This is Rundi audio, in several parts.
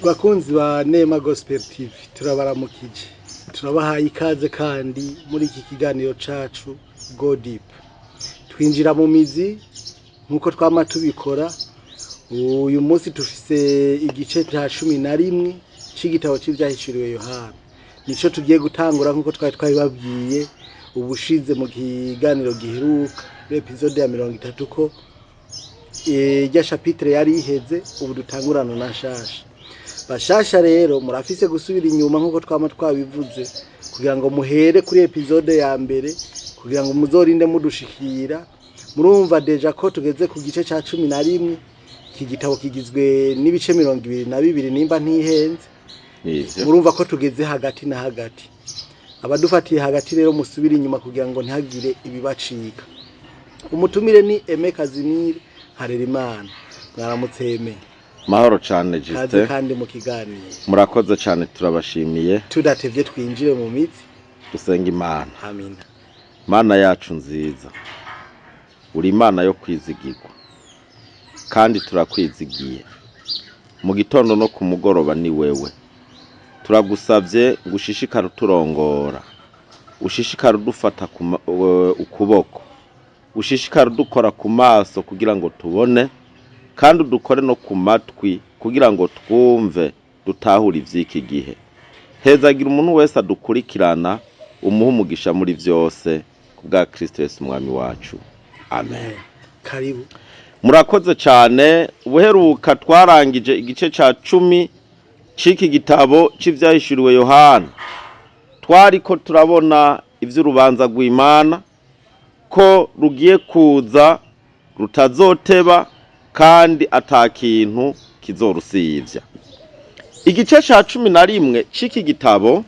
Bakunzi ba Nema Gospel TV, turabaramukije, turabahaye ikaze kandi muri iki kiganiro cacu Go Deep. Twinjira mu mizi nk'uko twama tubikora. Uyu munsi tufise igice cya 11 c'igitabo c'Ivyahishuriwe Yohana. Nico tugiye gutangura nk'uko twari twabibabwiye ubushize mu kiganiro giheruka, épisode ya 30, ko irya chapitre yari iheze, ubu dutangurana na nshasha. Bashasha rero, murafise gusubira inyuma nk'uko twama twabivuze kugira ngo muhere kuri épisode ya mbere, kugira ngo muzorinde mudushikira. Murumva déjà ko tugeze ku gice ca 11. Iki gitabo kigizwe n'ibice 22, nimba ntihenze. Nivyo. Murumva ko tugeze hagati na hagati. Abadufatiye hagati rero, musubire inyuma kugira ngo ntihagire ibibacika. Umutumire ni Aime Kazimiri Harerimana. Mwaramutse, Aime. Mahoro cane. Kaze. Justin. Kandi mu kiganiro. Murakoze cane, turabashimiye. Tudatevye, twinjire mu mitsi. Dusenga Imana. Amina. Mana yacu nziza, uri Imana yo kwizigirwa kandi turakwizigiye. Mu gitondo no ku mugoroba ni wewe. Turagusavye ngo ushishikare uturongora, ushishikare udufata ukuboko, ushishikare udukora ku maso kugira ngo tubone, kandi udukore no ku matwi kugira ngo twumve, dutahure ivy'iki gihe. Hezagira umuntu wese adukurikirana, umuhe umugisha muri vyose, ku bwa Kristo Yesu Umwami wacu, amen. Karibu. Murakoze cyane. Ubuheruka twarangije igice ca 10 c'iki gitabo c'Ivyahishuriwe Yohana. Twariko turabona ivy'urubanza rw'Imana, ko rugiye kuza, rutazoteba kandi ata kintu kizorusivya. Igice ca 11 c'iki gitabo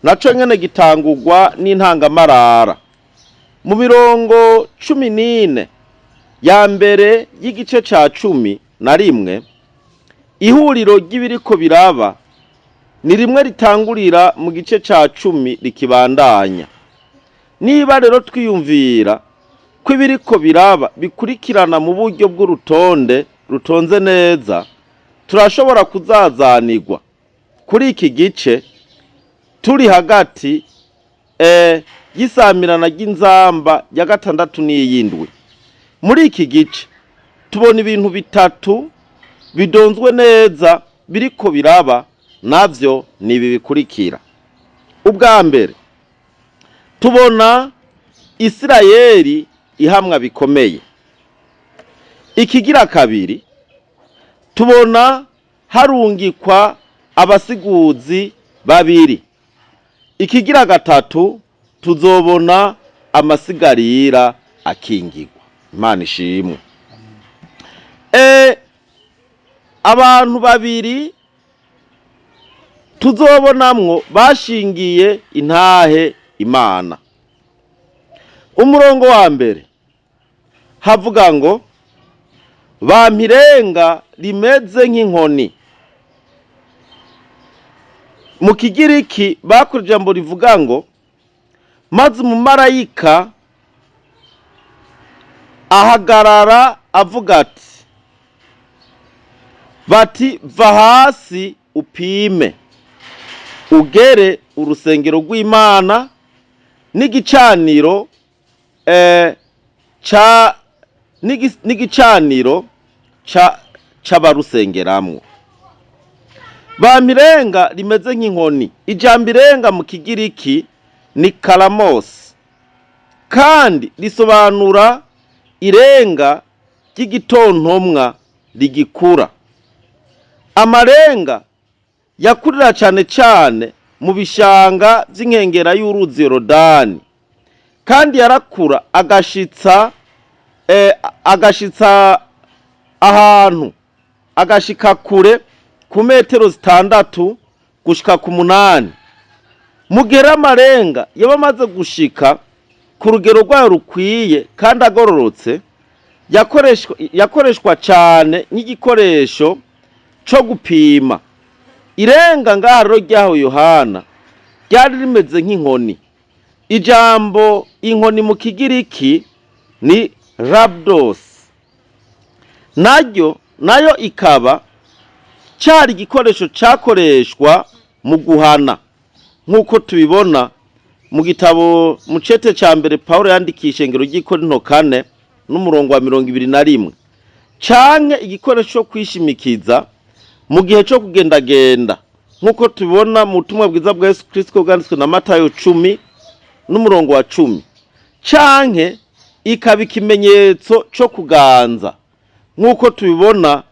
naco nyene gitangurwa n'intangamarara. Mu mirongo 14 ya mbere y'igice ca 11, ihuriro ry'ibiriko biraba ni rimwe ritangurira mu gice ca 10 rikibandanya. Niba rero twiyumvira ko ibiriko biraba bikurikirana mu buryo bw'urutonde rutonze neza, turashobora kuzazanirwa kuri iki gice turi hagati y'isamirana ry'inzamba ya gatandatu n'iy'indwi. Muri iki gice tubona ibintu bitatu bidonzwe neza biriko biraba, navyo ni ibi bikurikira: ubwa mbere, tubona Isirayeli ihamwa bikomeye. Ikigira kabiri, tubona harungikwa abasiguzi babiri. Ikigira gatatu, tuzobona amasigarira akingirwa. Imana ishimwe. Abantu babiri tuzobonamwo bashingiye intahe Imana. Umurongo wa mbere havuga ngo: "Bampa irenga rimeze nk'inkoni." Mu Kigiriki bakora ijambo rivuga ngo: "Maze umumarayika ahagarara avuga ati, bati: 'Va hasi upime, ugere urusengero rw'Imana n'igicaniro ca n'igicaniro ca c'abarusengeramwo.'" Bampa irenga rimeze nk'inkoni. Ijambo irenga mu Kigiriki ni kalamos, kandi risobanura irenga ry'igitontomwa rigikura. Amarenga yakurira cane cane mu bishanga vy'inkengera y'uruzi Yorodani, kandi yarakura agashitsa ahantu agashika kure ku metero 6 gushika ku 8. Mu gihe rero amarenga yaba amaze gushika ku rugero rwayo rukwiye kandi agororotse, yakoreshwa cane nk'igikoresho co gupima. Irenga ngaha rero ryaho Yohana ryari rimeze nk'inkoni. Ijambo inkoni mu Kigiriki ni rabdos, naryo nayo ikaba Cari igikoresho cakoreshwa mu guhana, nk'uko tubibona mu gitabo mu cete ca mbere Pawulo yandikiye ishengero ry'i Korinto 4 n'umurongo wa 21, canke igikoresho co kwishimikiza mu gihe co kugendagenda, nk'uko tubibona mu butumwa bwiza bwa Yesu Kristo bwanditswe na Matayo 10 n'umurongo wa 10, canke ikaba ikimenyetso co kuganza, nk'uko tubibona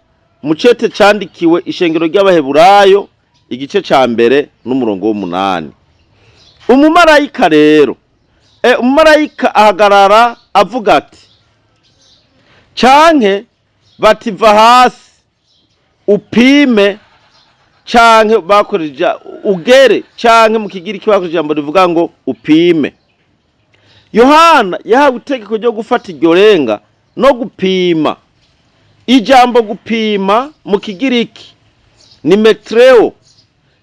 mu cete candikiwe ishengero ry'Abaheburayo igice ca mbere n'umurongo w'8. Umumarayika rero, umumarayika ahagarara avuga ati, canke bati: "Va hasi upime", canke bakoresha ugere, canke mu Kigiriki bakoresha ijambo rivuga ngo upime. Yohana yahawe itegeko ryo gufata iryo renga no gupima. Ijambo gupima mu Kigiriki ni metreo,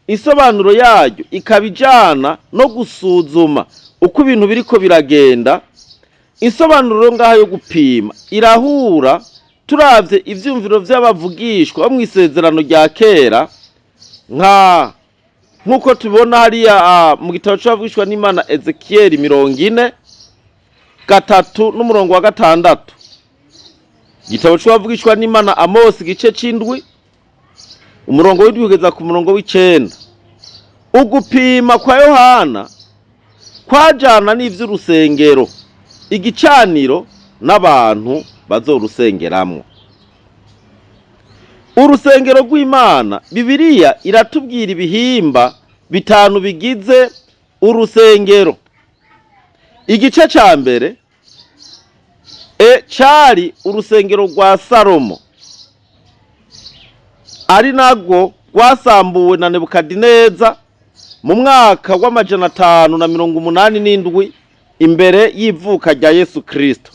isobanuro yaryo ikaba ijana no gusuzuma uko ibintu biriko biragenda. Insobanuro ngaha yo gupima irahura turavye ivyumviro vy'abavugishwa bo mw'isezerano rya kera, nk'uko tubibona hariya mu gitabo c'abavugishwa n'Imana Ezekiyeli 43 n'umurongo wa 6, igitabo c'abavugishwa n'Imana Amosi igice c'indwi, umurongo w'7 kugeza ku murongo w'9. Ugupima kwa Yohana kwajana n'ivy'urusengero, igicaniro n'abantu bazorusengeramwo. Urusengero rw'Imana, Bibiliya iratubwira ibihimba bitanu bigize urusengero. Igice ca mbere cari urusengero rwa Salomo, ari narwo rwasambuwe na Nebukadineza mu mwaka w'587 imbere y'ivuka rya Yesu Kristo.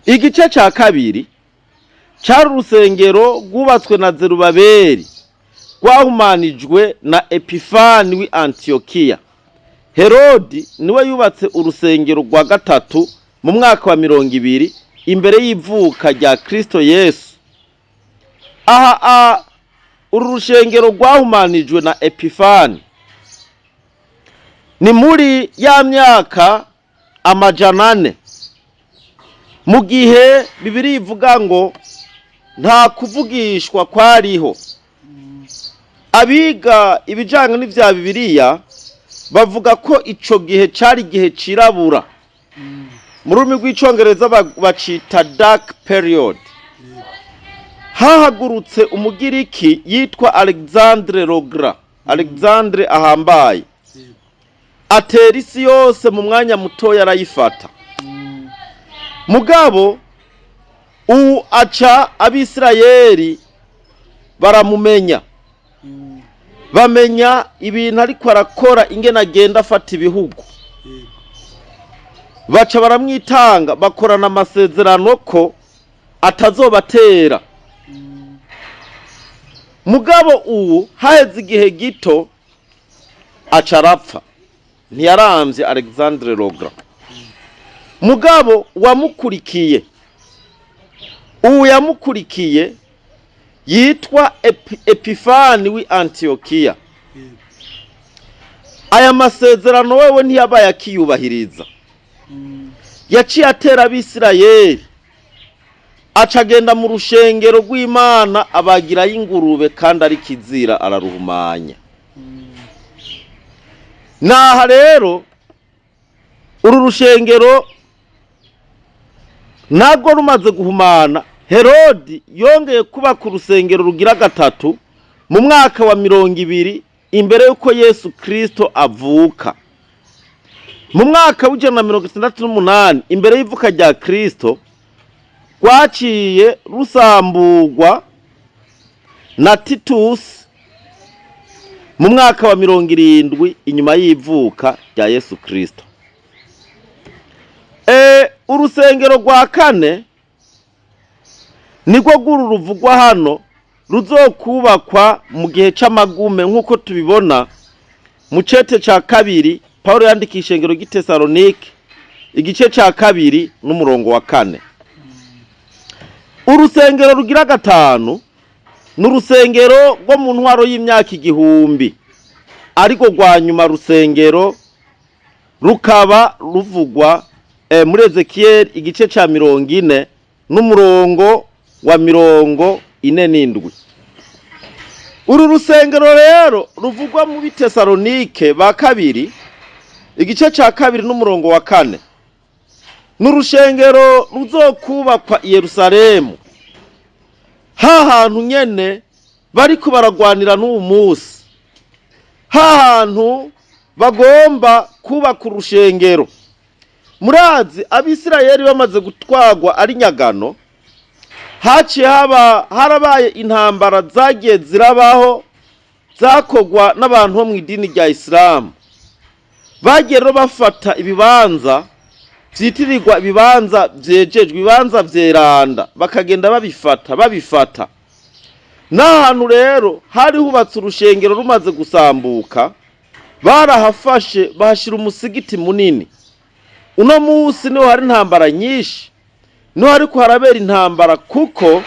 Igice ca kabiri cari urusengero rwubatswe na Zerubabeli, rwahumanijwe na Epifani w'i Antiyokiya. Herodi niwe yubatse urusengero rwa gatatu mu mwaka wa 20 imbere y'ivuka rya Kristo Yesu. Aha uru rushengero rwahumanijwe na Epifani ni muri ya myaka 400, mu gihe Bibiliya ivuga ngo nta kuvugishwa kwariho. Abiga ibijanye n'ivya Bibiliya bavuga ko ico gihe cari igihe cirabura, mu rurimi rw'Icongereza bacita dark period. Hahagurutse Umugiriki yitwa Alexandre le Grand, Alexandre ahambaye, atera isi yose mu mwanya mutoya arayifata. Mugabo ubu aca Abisirayeli baramumenya, bamenya ibintu ariko arakora, ingene agenda afata ibihugu, baca baramwitanga, bakorana amasezerano ko atazobatera. Mugabo ubu haheze igihe gito aca arapfa, ntiyaramvye Alexandre le Grand. Mugabo wamukurikiye, ubu yamukurikiye yitwa Epifani w'i Antiyokiya, aya masezerano wewe ntiyabaye akiyubahiriza. Yaciye atera Abisirayeli, aca agenda mu rushengero rw'Imana abagirayo ingurube kandi ari kizira, araruhumanya. Naha rero uru rushengero ntabwo rumaze guhumana, Herodi yongeye kubaka urusengero rugira gatatu mu mwaka wa 20 imbere y'uko Yesu Kristo avuka. Mu mwaka w'168 imbere y'ivuka rya Kristo, rwaciye rusamburwa na Titusi mu mwaka wa 70 inyuma y'ivuka rya Yesu Kristo. Urusengero rwa kane nirwo rw'uru ruvugwa hano, ruzokubakwa mu gihe c'amagume, nk'uko tubibona mu cete ca kabiri Paulo yandikiye ishengero ry'i Tesalonike igice ca 2 n'umurongo wa 4. Urusengero rugira gatanu Ni urusengero rwo mu ntwaro y'imyaka 1000, ariko rwa nyuma rusengero rukaba ruvugwa muri Ezekiyeli igice ca 40 n'umurongo wa 47. Uru rusengero rero ruvugwa mu Bitesalonike ba kabiri igice ca 2 n'umurongo wa 4, ni urushengero ruzokubakwa i Yerusalemu, ha hantu nyene bariko baragwanira n'uwu munsi, ha hantu bagomba kubaka urushengero. Murazi Abisirayeli bamaze gutwagwa ari nyagano, haciye haba harabaye intambara zagiye zirabaho zakogwa n'abantu bo mu idini rya Isilamu. Bagiye rero bafata ibibanza vyitirirwa ibibanza vyejejwe, ibibanza vyeranda, bakagenda babifata babifata. N'ahantu rero hari hubatse urushengero rumaze gusambuka, barahafashe bahashira umusigiti munini. Uno munsi niho hari intambara nyinshi, niho hariko harabera intambara, kuko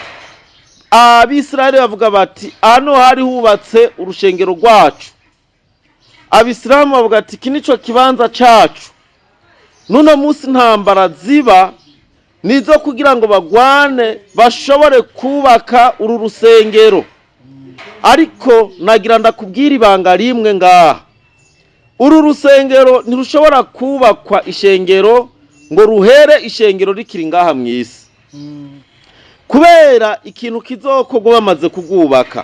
Abisirayeli bavuga bati hano hari hubatse urushengero rwacu. Abisilamu bavuga ati iki nico kibanza cacu. N'uno munsi intambara ziba nizo kugira ngo bagwane bashobore kubaka uru rusengero. Ariko nagira ndakubwira ibanga rimwe ngaha: uru rusengero ntirushobora kubakwa ishengero ngo ruhere ishengero rikiri ngaha mu isi, kubera ikintu kizokorwa bamaze kugubaka,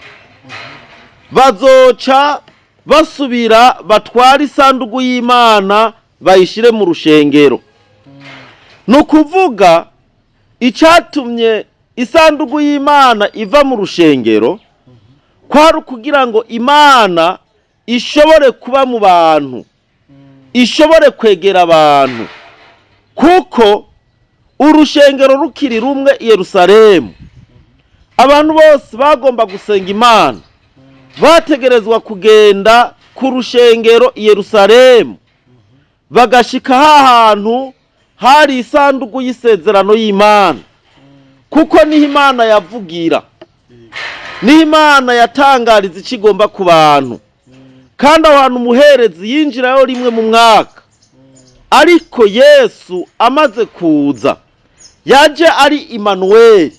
bazoca basubira batwara isanduku y'Imana bayishire mu rushengero. Ni ukuvuga icyatumye isanduku y'Imana iva mu rushengero kwari ukugira ngo Imana ishobore kuba mu bantu, ishobore kwegera abantu, kuko urushengero rukiri rumwe i Yerusalemu, abantu bose bagomba gusenga Imana bategerezwa kugenda ku rushengero i Yerusalemu, bagashika hahantu hari isanduku y'isezerano y'Imana, kuko niho Imana yavugira, niho Imana yatangariza icyo igomba ku bantu. Kandi aho hantu umuherezi yinjirayo rimwe mu mwaka. Ariko Yesu amaze kuza, yaje ari Imanuweli,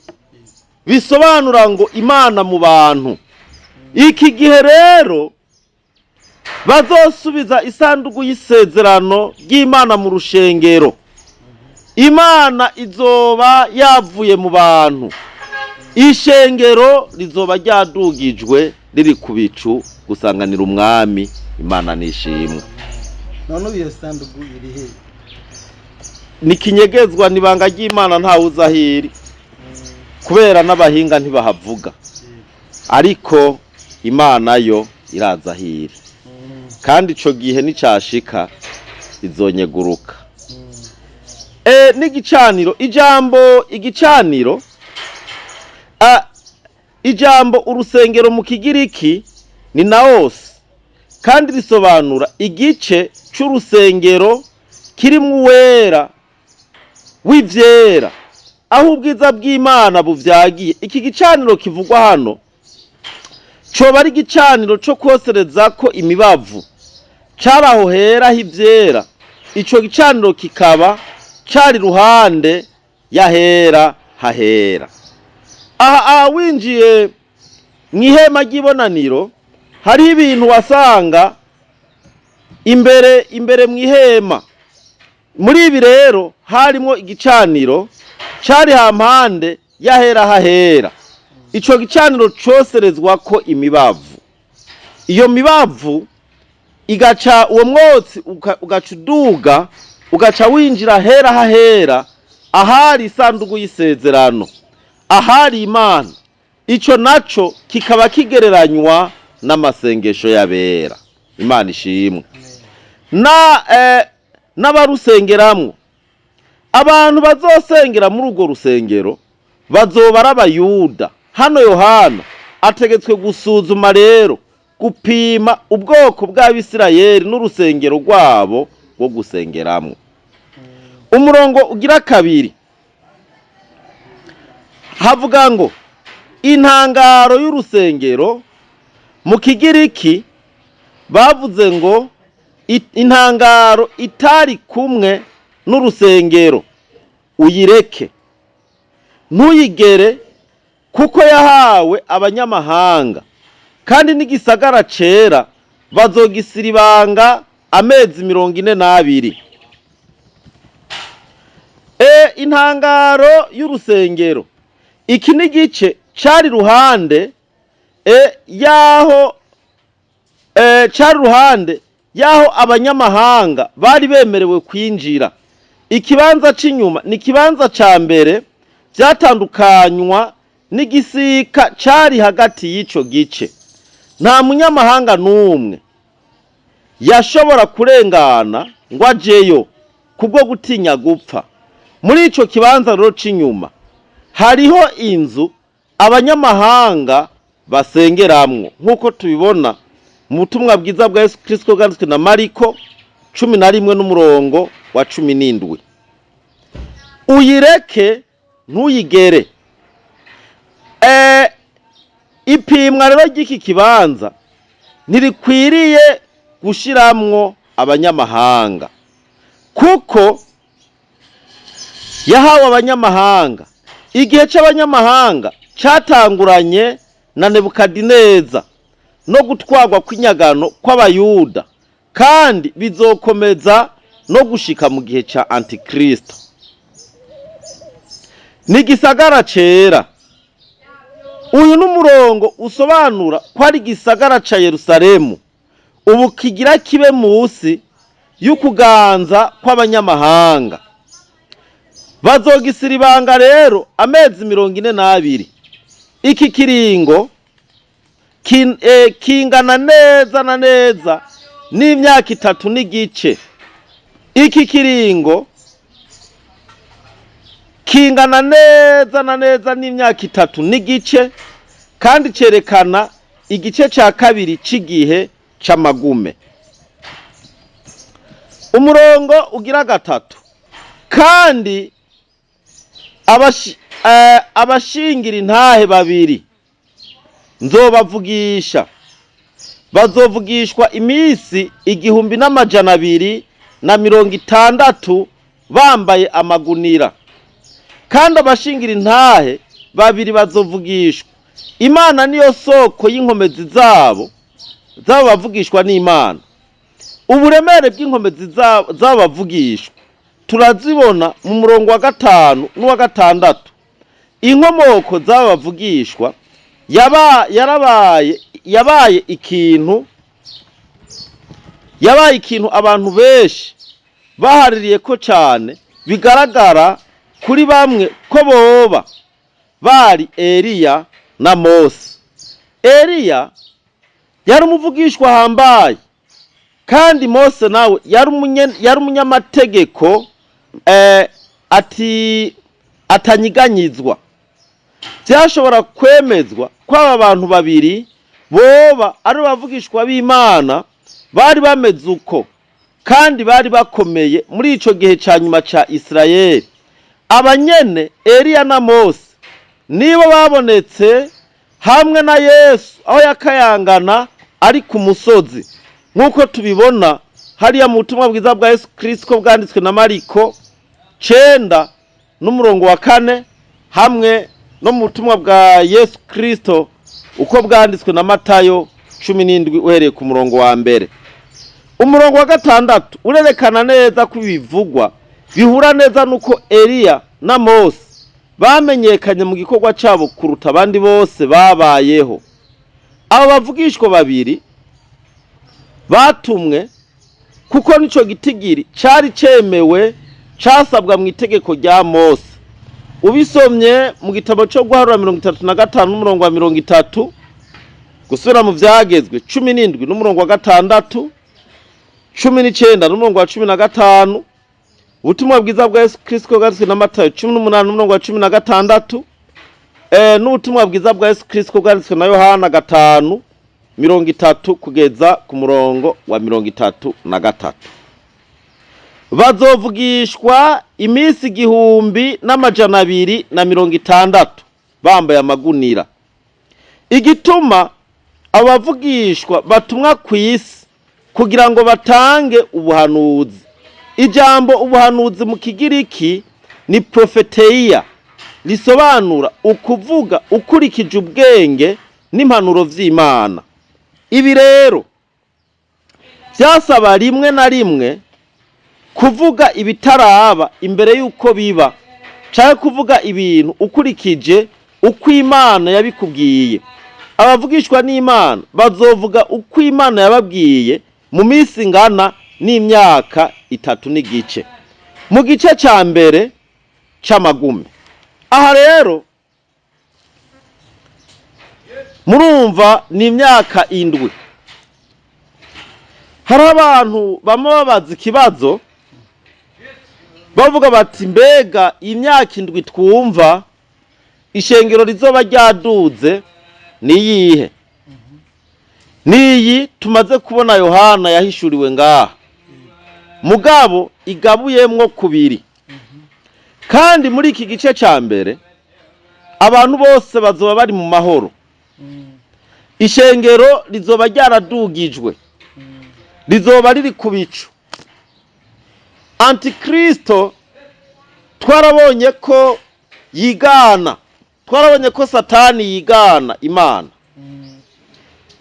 bisobanura ngo Imana mu bantu. Iki gihe rero bazosubiza isanduku y'isezerano ry'Imana mu rushengero, Imana izoba yavuye mu bantu, ishengero rizoba ryadugijwe riri ku bicu gusanganira umwami. Imana nishimwe. None ubu iyo sanduku iri he? Ni kinyegezwa, ni ibanga ry'Imana, ntawe uzi aho iri, kubera n'abahinga ntibahavuga, ariko Imana yo iraza aho iri, kandi ico gihe nicashika izonyeguruka. N'igicaniro, ijambo igicaniro, ijambo urusengero mu Kigiriki ni naos, kandi risobanura igice c'urusengero kirimwo uwera w'ivyera, aho ubwiza bw'Imana buvyagiye. Iki gicaniro kivugwa hano coba ari igicaniro co kwoserezako imibavu, cari aho hera h'ivyera. Ico gicaniro kikaba cari ruhande y'ahera hahera. Aha winjiye mw'ihema ry'ibonaniro, hariho ibintu wasanga imbere mw'ihema. Muri ibi rero harimwo igicaniro cari hampande y'ahera hahera. Ico gicaniro coserezwako imibavu, iyo mibavu igaca uwo mwotsi ugaca uduga, ugaca winjira hera hahera, ahari isanduku y'isezerano, ahari Imana. Ico naco kikaba kigereranywa n'amasengesho y'abera. Imana ishimwe. Na n'abarusengeramwo, abantu bazosengera muri urwo rusengero bazoba ari Abayuda. Hano Yohana ategetswe gusuzuma rero, gupima ubwoko bw'Abisirayeli n'urusengero rwabo rwo gusengeramwo. Umurongo ugira kabiri havuga ngo Intangaro y'urusengero mu Kigiriki bavuze ngo intangaro itari kumwe n'urusengero uyireke, ntuyigere, kuko yahawe abanyamahanga, kandi n'igisagara cera bazogisiribanga amezi 42. Intangaro y'urusengero, iki ni igice cari ruhande yaho cari ruhande yaho abanyamahanga bari bemerewe kwinjira. Ikibanza c'inyuma ni ikibanza ca mbere vyatandukanywa n'igisika cari hagati y'ico gice. Nta munyamahanga n'umwe yashobora kurengana ngo ajeyo kubwo gutinya gupfa. Muri ico kibanza rero c'inyuma hariho inzu abanyamahanga basengeramwo, nk'uko tubibona mu butumwa bwiza bwa Yesu Kristo bwanditswe na Mariko 11 n'umurongo wa 17. Uyireke, ntuyigere. Ipimwa rero ry'iki kibanza ntirikwiriye gushiramwo abanyamahanga, kuko yahawe abanyamahanga. Igihe c'abanyamahanga catanguranye na Nebukadineza no gutwarwa kw'inyagano kw'Abayuda, kandi bizokomeza no gushika mu gihe ca Antikristo. Ni igisagara cera. Uyu n'umurongo usobanura ko ari igisagara ca Yerusalemu ubu kigira kibe musi y'ukuganza kw'abanyamahanga. Bazogisiribanga rero amezi 42. Iki kiringo kingana neza na neza n'imyaka itatu n'igice. Iki kiringo kingana neza na neza n'imyaka itatu n'igice, kandi cerekana igice ca kabiri c'igihe c'amagume. Umurongo ugira gatatu: kandi abashingira intahe babiri nzobavugisha, bazovugishwa iminsi 1260 bambaye amagunira. Kandi abashingira intahe babiri bazovugishwa. Imana niyo soko y'inkomezi zabo, zabo bavugishwa n'Imana. Uburemere bw'inkomezi zabo bavugishwa turazibona mu murongo wa gatanu n'uwa gatandatu. Inkomoko z'abo bavugishwa yabaye ikintu abantu benshi bahaririye ko cyane. Bigaragara kuri bamwe ko boba bari Eliya na Mose. Eliya yari umuvugishwa ahambaye, kandi Mose nawe yari umunyamategeko ati atanyiganyizwa. Byashobora kwemezwa ko aba bantu babiri boba ari abavugishwa b'Imana bari bameze uko kandi bari bakomeye muri ico gihe ca nyuma ca Isirayeli. Abanyene Eliya na Mose nibo babonetse hamwe na Yesu aho yakayangana ari ku musozi, nk'uko tubibona hariya mu butumwa bwiza bwa Yesu Kristo bwanditswe na Mariko 9 n'umurongo wa 4, hamwe no mu butumwa bwa Yesu Kristo uko bwanditswe na Matayo 17 uhereye ku murongo wa mbere. Umurongo wa gatandatu urerekana neza ko ibivugwa bihura neza nuko Eliya na Mose bamenyekanye mu gikorwa cyabo kuruta abandi bose babayeho. Abo bavugishwa babiri batumwe, kuko nico gitigiri cari cemewe casabwa mu itegeko rya Mose. Ubisomye mu gitabo cyo guharura 35 n'umurongo wa 30, gusubira mu Vyagezwe 17 n'umurongo wa 6, 19 n'umurongo wa 15, ubutumwa bwiza bwa Yesu Kristo bwanditswe na Matayo 18 n'umurongo wa 16, n'ubutumwa bwiza bwa Yesu Kristo bwanditswe na Yohana 5:30 kugeza ku murongo wa 33. Bazovugishwa iminsi 1260 bambaye amagunira. Igituma abavugishwa batumwa ku isi kugira ngo batange ubuhanuzi. Ijambo ubuhanuzi mu Kigiriki ni profeteia, risobanura ukuvuga ukurikije ubwenge n'impanuro vy'Imana. Ibi rero byasaba rimwe na rimwe kuvuga ibitaraba imbere y'uko biba, canke kuvuga ibintu ukurikije uko Imana yabikubwiye. Abavugishwa n'Imana bazovuga uko Imana yababwiye mu minsi ingana n'imyaka 3 n'igice, mu gice ca mbere c'amagume. Aha rero murumva ni imyaka 7. Hari abantu bamwe babaza ikibazo bavuga bati mbega imyaka 7 twumva ishengero rizoba ryaduze niyihe? Niyi tumaze kubona Yohana yahishuriwe ngaha, mugabo igabuyemwo kubiri. Kandi muri iki gice ca mbere abantu bose bazoba bari mu mahoro, ishengero rizoba ryaradugijwe, rizoba riri ku bicu. Antikristo twarabonye ko yigana, twarabonye ko Satani yigana Imana,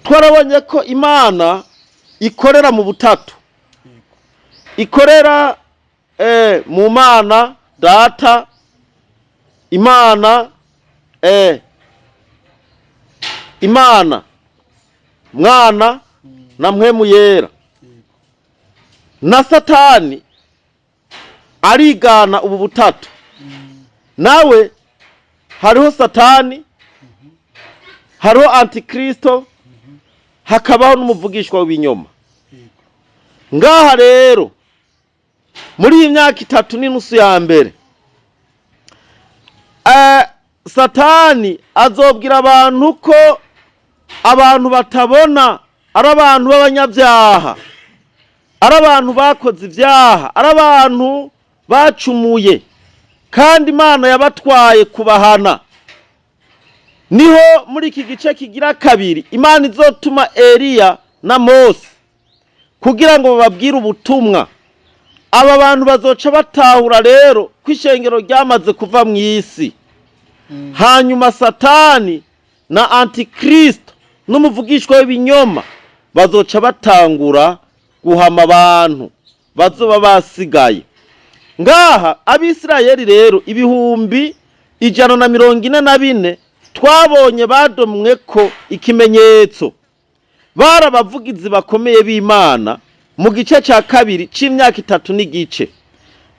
twarabonye ko Imana ikorera mu butatu, ikorera mu Mana Data, Imana Imana Mwana na Mpwemu Yera. Na Satani arigana ubu butatu, nawe hariho Satani, hariho Antikristo, hakabaho n'umuvugishwa w'ibinyoma. Ngaha rero muri iyi myaka 3 n'inusu ya mbere, Satani azobwira abantu ko abantu batabona ari abantu b'abanyabyaha, ari abantu bakoze ibyaha, ari abantu bacumuye, kandi Imana yabatwaye kubahana. Niho muri iki gice kigira kabiri Imana izotuma Eliya na Mose kugira ngo bababwire ubutumwa. Aba bantu bazoca batahura rero ko ishengero ryamaze kuva mu isi. Hanyuma Satani na Antikristo n'umuvugishwa w'ibinyoma bazoca batangura guhama abantu bazoba basigaye. Ngaha Abisirayeli rero 144,000 twabonye badomwe ko ikimenyetso, bari abavugizi bakomeye b'Imana mu gice ca kabiri c'imyaka 3 n'igice.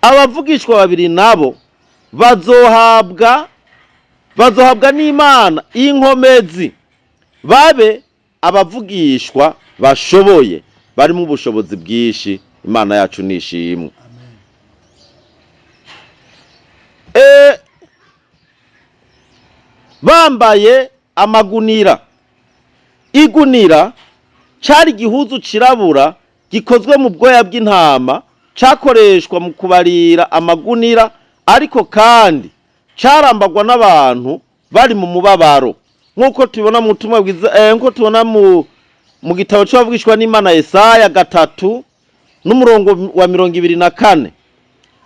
Abavugishwa babiri nabo bazohabwa n'Imana inkomezi, babe abavugishwa bashoboye, barimo ubushobozi bwinshi. Imana yacu nishimwe. Bambaye amagunira. Igunira cari igihuzu cirabura gikozwe mu bwoya bw'intama, cakoreshwa mu kubarira amagunira, ariko kandi carambagwa n'abantu bari mu mubabaro, nk'uko tubibona mu butumwa bwiza, nk'uko tubona mu gitabo c'abavugishwa n'Imana Yesaya 3 n'umurongo wa 24,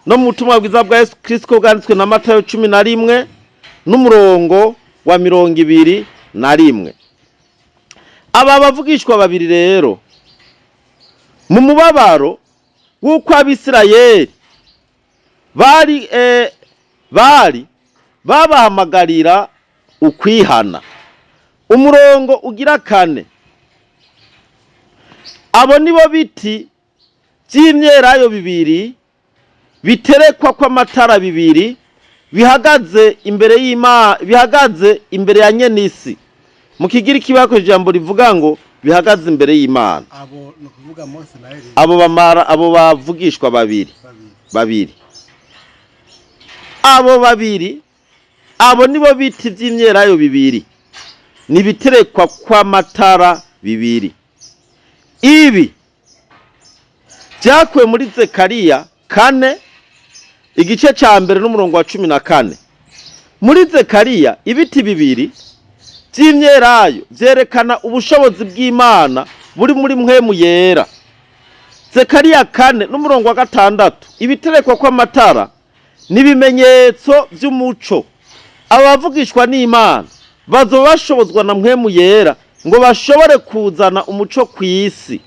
no mu butumwa bwiza bwa Yesu Kristo bwanditswe na Matayo 11 n'umurongo wa 21. Aba bavugishwa babiri rero mu mubabaro w'uko Abisirayeli bari babahamagarira ukwihana. Umurongo ugira 4, abo nibo biti by'imyelayo 2 biterekwa kw'amatara 2 bihagaze imbere y'Imana, bihagaze imbere ya nyenisi. Mu Kigiriki bakoresheje ijambo rivuga ngo bihagaze imbere y'Imana. Abo ni ukuvuga Mose na Eliya. Abo bamara, abo bavugishwa babiri Babiri. Abo babiri, abo nibo biti by'imyelayo 2 nibiterekwa kw'amatara 2. Ibi byakuwe muri Zekariya 4 igice ca mbere n'umurongo wa 14. Muri Zekariya ibiti 2 Vy'imyelayo vyerekana ubushobozi bw'Imana buri muri Mpwemu Yera. Zekariya 4 n'umurongo wa 6, ibiterekwa kw'amatara n'ibimenyetso vy'umuco. Abavugishwa n'Imana bazoba bashobozwa na Mpwemu Yera ngo bashobore kuzana umuco kw'isi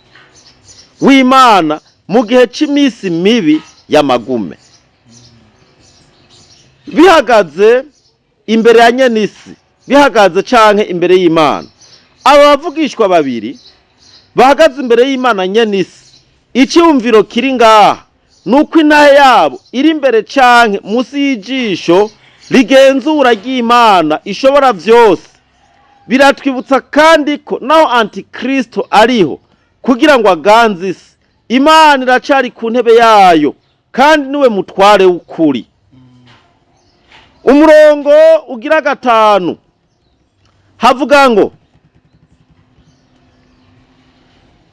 w'Imana mu gihe c'imisi mibi y'amagume. Bihagaze imbere ya nyenisi, bihagaze canke imbere y'Imana. Aba bavugishwa babiri bahagaze imbere y'Imana nyenisi. Icyumviro kiri ngaha nuko intahe yabo iri imbere canke munsi y'ijisho rigenzura ry'Imana ishobora vyose. Biratwibutsa kandi ko naho Antikristo ariho kugira ngo aganze isi, Imana iracari ku ntebe yayo kandi niwe mutware w'ukuri. Umurongo ugira 5 havuga ngo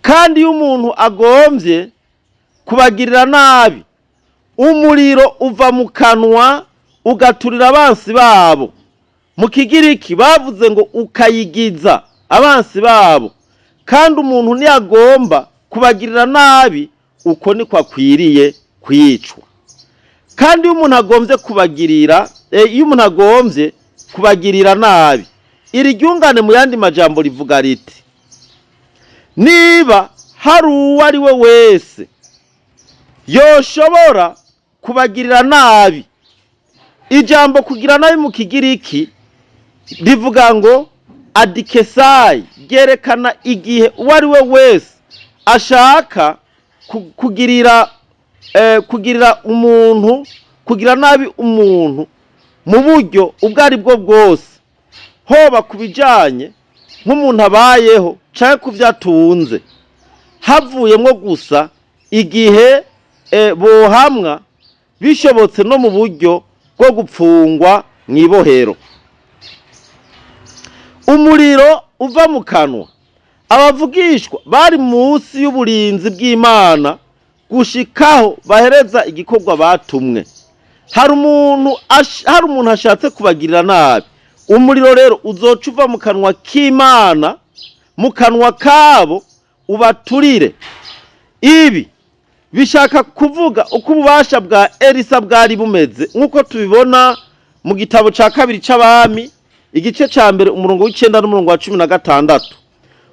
kandi iyo umuntu agombye kubagirira nabi, umuriro uva mu kanwa ugaturira abansi babo. Mu Kigiriki bavuze ngo ukayigiza abansi babo. Kandi umuntu ntiyagomba kubagirira nabi, uko niko akwiriye kwicwa. Kandi iyo umuntu agombye kubagirira, iyo umuntu agombye kubagirira nabi, iri ryungane mu yandi majambo rivuga riti niba hari uwo ari we wese yoshobora kubagirira nabi. Ijambo kugira nabi mu Kigiriki rivuga ngo adikesayi, ryerekana igihe uwo ari we wese ashaka kugirira umuntu, kugira nabi umuntu mu buryo ubwo ari bwo bwose, hoba ku bijanye nk'umuntu abayeho canke ku vyo atunze, havuyemwo gusa igihe bohamwa bishobotse no mu buryo bwo gupfungwa mw'ibohero. Umuriro uva mu kanwa. Abavugishwa bari munsi y'uburinzi bw'Imana gushikaho bahereza igikorwa batumwe. Hari umuntu ashatse kubagirira nabi, umuriro rero uzoca uva mu kanwa k'Imana, mu kanwa kabo ubaturire. Ibi bishaka kuvuga uko ububasha bwa Elisa bwari bumeze, nk'uko tubibona mu gitabo ca 2 c'Abami igice ca 1 umurongo w'icenda n'umurongo wa 16.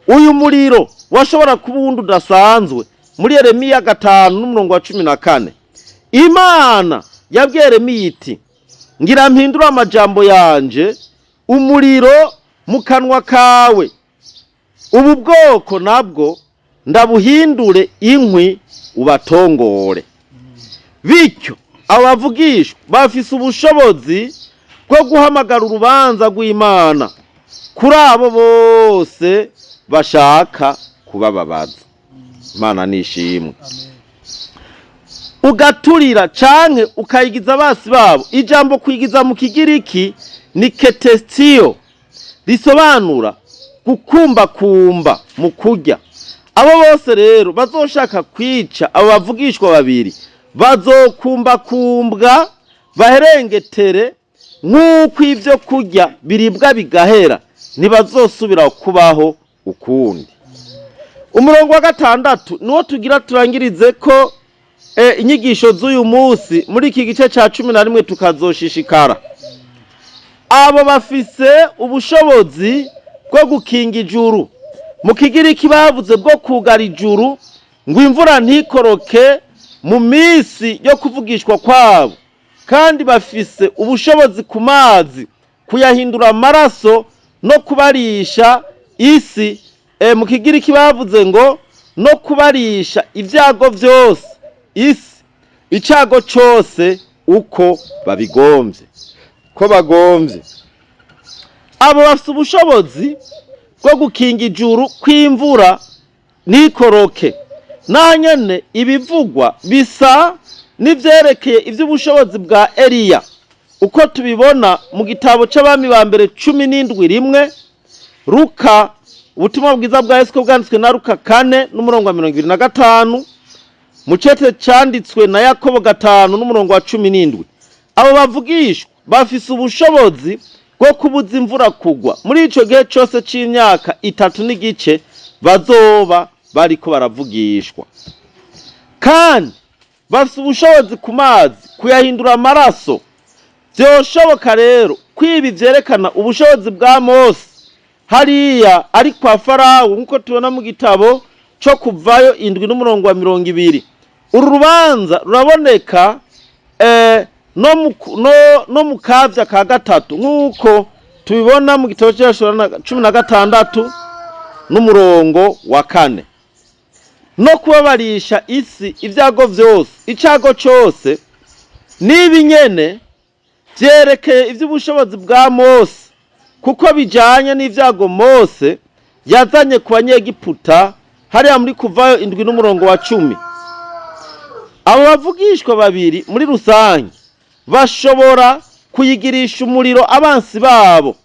Uyu muriro washobora kuba uwundi udasanzwe muri Yeremiya 5 n'umurongo wa 14. Imana yabwiye Yeremiya iti ngira mpindure amajambo yanje umuriro mu kanwa kawe, ubu bwoko nabwo ndabuhindure inkwi ubatongore. Bityo abo bavugishwa bafise ubushobozi bwo guhamagara urubanza rw'Imana kuri abo bose bashaka kubababaza. Imana nishimwe. Ugaturira canke ukayigiza abasi babo. Ijambo kwigiza mu Kigiriki ni ketestio, risobanura gukumbakumba mu kurya. Abo bose rero bazoshaka kwica abo bavugishwa babiri bazokumbakumbwa baherengetere nk'uko ivyo kurya biribwa bigahera, ntibazosubira kubaho ukundi. Umurongo wa 6 niwo tugira turangirize ko inyigisho z'uyu munsi muri iki gice ca 11 tukazoshishikara. Abo bafise ubushobozi bwo gukinga ijuru. Mu Kigiriki bavuze bwo kugara ijuru ngo imvura ntikoroke mu minsi yo kuvugishwa kwabo, kandi bafise ubushobozi ku mazi kuyahindura amaraso no kubarisha isi. Mu Kigiriki bavuze ngo no kubarisha ibyago vyose isi, icago cose uko babigomvye, ko bagomvye. Abo bafise ubushobozi bwo gukinga ijuru kw'imvura ntikoroke. Nanyene ibivugwa bisa n'ivyerekeye ivy'ubushobozi bwa Eliya, uko tubibona mu gitabo c'Abami ba mbere 17:1, Luka, ubutumwa bwiza bwa Yesu bwanditswe na Luka 4 n'umurongo wa 25, mu cete canditswe na Yakobo 5 n'umurongo wa 17. Abo bavugishwa bafise ubushobozi bwo kubuza imvura kugwa muri ico gihe cose c'imyaka 3 n'igice bazoba bariko baravugishwa. Kandi bafise ubushobozi ku mazi kuyahindura amaraso. Vyoshoboka rero ko ibi vyerekana ubushobozi bwa Mose hariya ari kwa Farawo, nk'uko tubona mu gitabo co Kuvayo 7 n'umurongo wa 20. Uru rubanza ruraboneka no mu kavya ka gatatu, nk'uko tubibona mu gitabo c'Yashura 16 n'umurongo wa 4. No kubabarisha isi ibyago vyose, icago cose n'ibi nyene vyerekeye ivy'ubushobozi bwa Mose, kuko bijanye n'ivyago Mose yazanye ku Banyegiputa hariya muri Kuvayo 7 n'umurongo wa 10. Abo bavugishwa babiri muri rusange bashobora kuyigirisha umuriro abansi babo,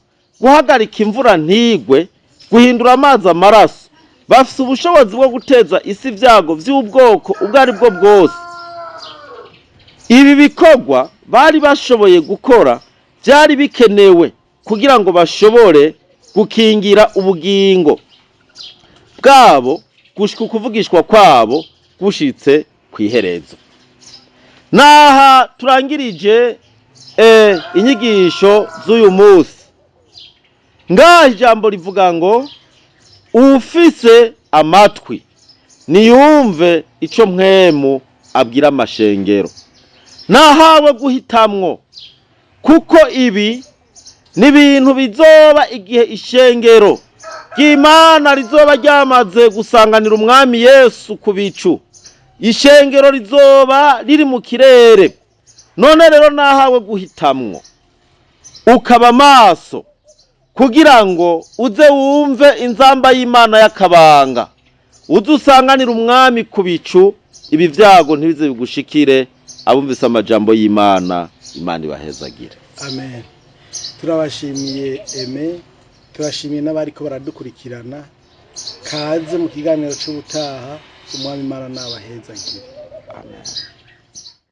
guhagarika imvura ntigwe, guhindura amazi amaraso. Bafise ubushobozi bwo guteza isi ibyago vy'ubwoko ubwo ari bwo bwose. Ibi bikorwa bari bashoboye gukora byari bikenewe kugira ngo bashobore gukingira ubugingo bwabo gushika ukuvugishwa kwabo gushitse kw'iherezo. Naha turangirije inyigisho z'uyu munsi. Ngaha ijambo rivuga ngo: "Uwufise amatwi niyumve ico Mpwemu abwira amashengero." Nahawe guhitamwo, kuko ibi ni ibintu bizoba igihe ishengero ry'Imana rizoba ryamaze gusanganira Umwami Yesu ku bicu. Ishengero rizoba riri mu kirere. None rero nahawe guhitamwo, ukaba maso kugira ngo uze wumve inzamba y'Imana y'akabanga, uze usanganire Umwami ku bicu, ibi byago ntibize bigushikire. Abumvise amajambo y'Imana, Imana ibahezagire. Amen. Turabashimiye eme, turashimiye n'abariko baradukurikirana. Kaze mu kiganiro c'ubutaha. Umwami Imana nabahezagire. Amen.